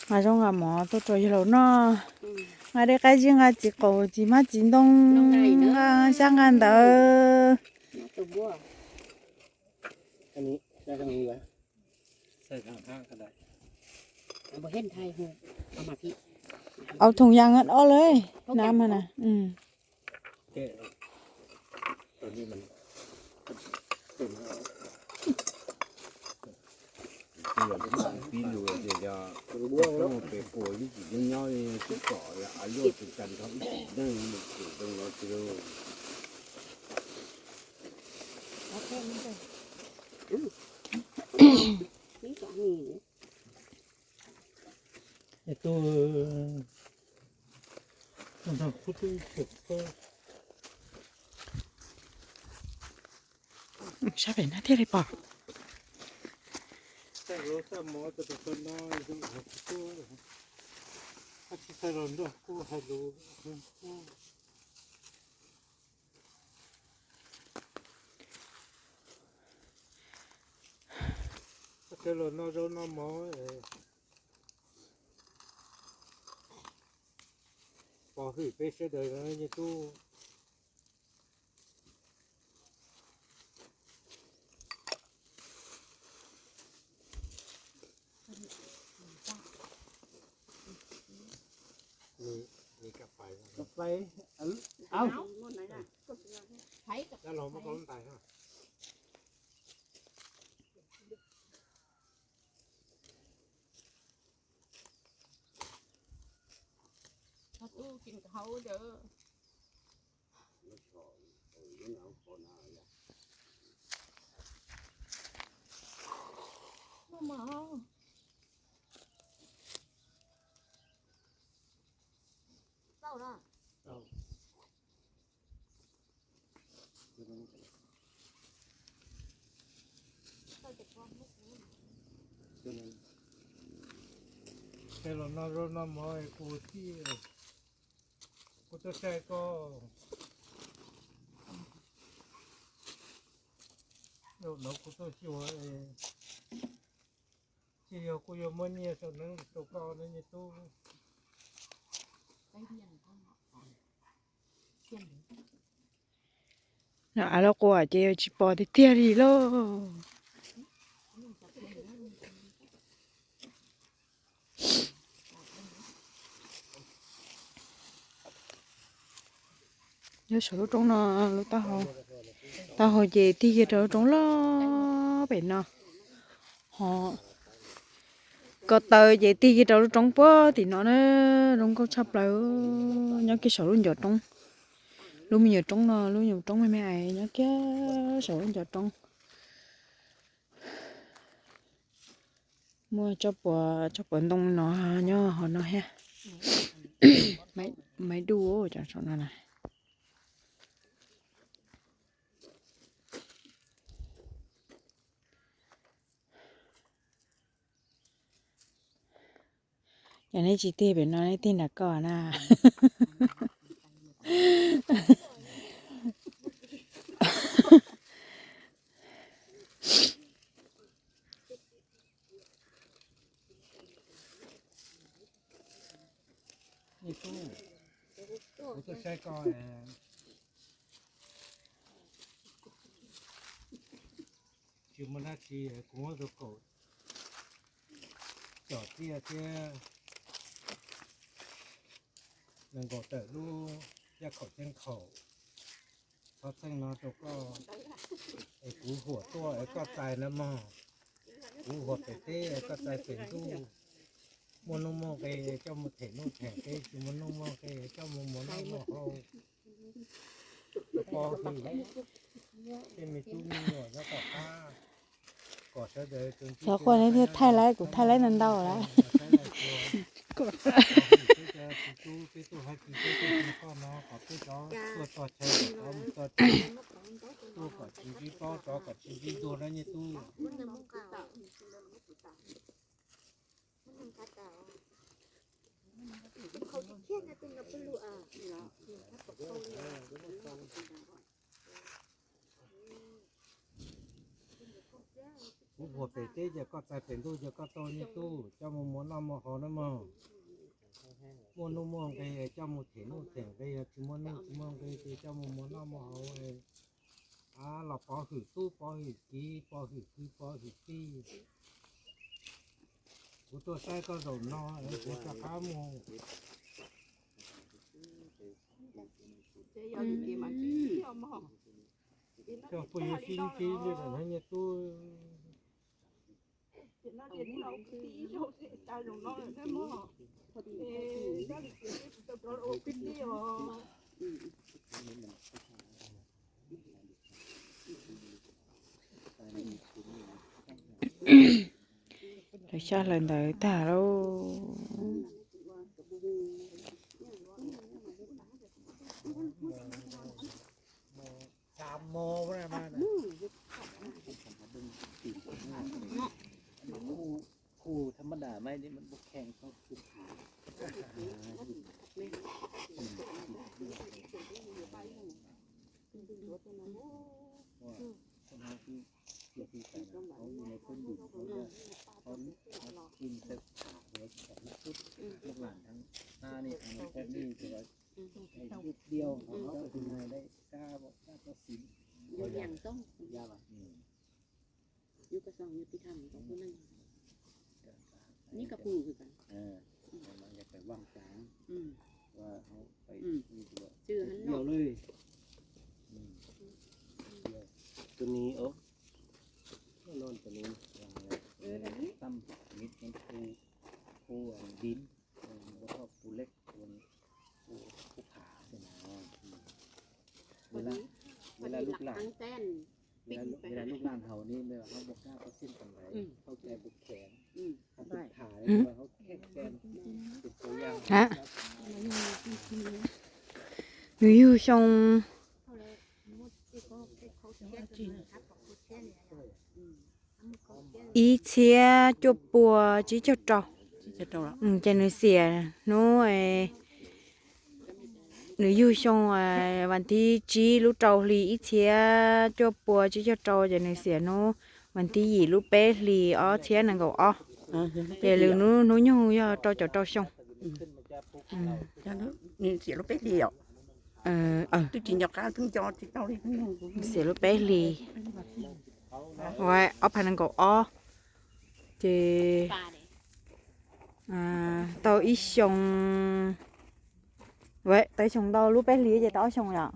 Nqa zaub nqa mov tuaj rau yawg laus noj. Nqa dej qaib zib nqa txiv qaub txiv hmab txiv ntoo, nqa xyab nqa ntawv. Au thoom yas ob lawm, nab mas na. Sab pem no thiaj li pom. Los noj zaub noj mov, pov hwm peb sawv daws no nyob tub. Los noj zaub noj mov kuv tij, kuv tuaj saib koj. Zaum no kuv tuaj xyuas, tsis yog kuv yuav muab nyiaj saum neeb rau koj ne nyob tub. Av los quas ces yuav tsis pom tiag tiag li lauj. Nyob saum lub roob no, lub taub hau, taub hau ces tig kiag rau lub roob loj pem no. Ho ko taw ces tig kiag rau lub roob puag tim no na, zoo nkauj tshaj plaws. Nyob kiag saum lub ncov roob, lub me nyuam roob no, lub nyuam roob me me es nyob kiag saum lub ncov roob. Muaj tsob puas, tsob puas ntoo no nyob hauv no thiab. Maiv duj cov saum no na. Yog neb tsis tig pem no neb tig nram ko na. Kuv tuaj saib koj, tsis muaj dab tsi, kuv muab tus kaum coj txiaj thiab nees nkaum tawm lub yaj khaum ceeb khaum, txhob txheej no rau koj, es kuv huam tuaj es koj txais na mog. Kuv huam pem teb es koj txais pem ntuj. Muaj nuj muaj nqe coj mus them nuj them nqe, tsis muaj nuj muaj nqe coj mus muas noj muas haus. Pov hwm tej me tub me nyuam nyob tom qab, kom sawv daws tsuas ntsib, xyov quaj neb thiaj thaij laib, kuv thaij laib ntau ntau lawm. Peb cov txiv tub peb tuaj hais kwv teb tuaj hu koj no kom peb cov tuaj txog chaw kom cov mus txog chaw, tuaj kom tsis ntsib plaub tsov kom tsis ntsib ntsuag na nyiaj tub. Ua pem teb ces koj txais pem ntuj ces koj tau nyiaj tub coj mus muas noj muas haus na mog. Muaj nuj muaj nqi coj mus them nuj them nqi, yog tsis muaj nuj tsis muaj nqi ces coj mus muas noj muas haus. Los pov hwm tub pov hwm kiv pov hwm kwv pov hwm tij. Kuv tuaj saib koj zaum no es kuv rov qab mus. Coj poj yuav sib ntsib li lawm na nyiaj tub. Lawv xyab hlawv ntawv tag lauj. Tus ni os, no tus ni tam mit khu khu din khu khu lek khu khu pha. Ua ua lub lan hauv ni lawm hauv bok kab pab xij tam lawv hauv cai bok khev hauv tus pha hauv khev cai tus pha yau. Nws yug xyoo ib txhiab cuaj pua tsib caug rau, ces nws xiam hnub, nws yug xyoo vas thib tsib lub rau hli ib txhiab cuaj pua tsib caug rau, ces nws xiam hnub vas thib yim lub peb hli ob txhiab nees nkaum ob. Ces lwm hnub nyoog yog rau caum rau xyoo. Xiam lub peb hli os. Twb tsis nco qab twb nco tsis tau li. Xiam lub peb hlis, ob phav nees nkaum ob, ces tau ib xyoo, tau ib xyoo ntau, lub peb hlis ces tau ob xyoo yom.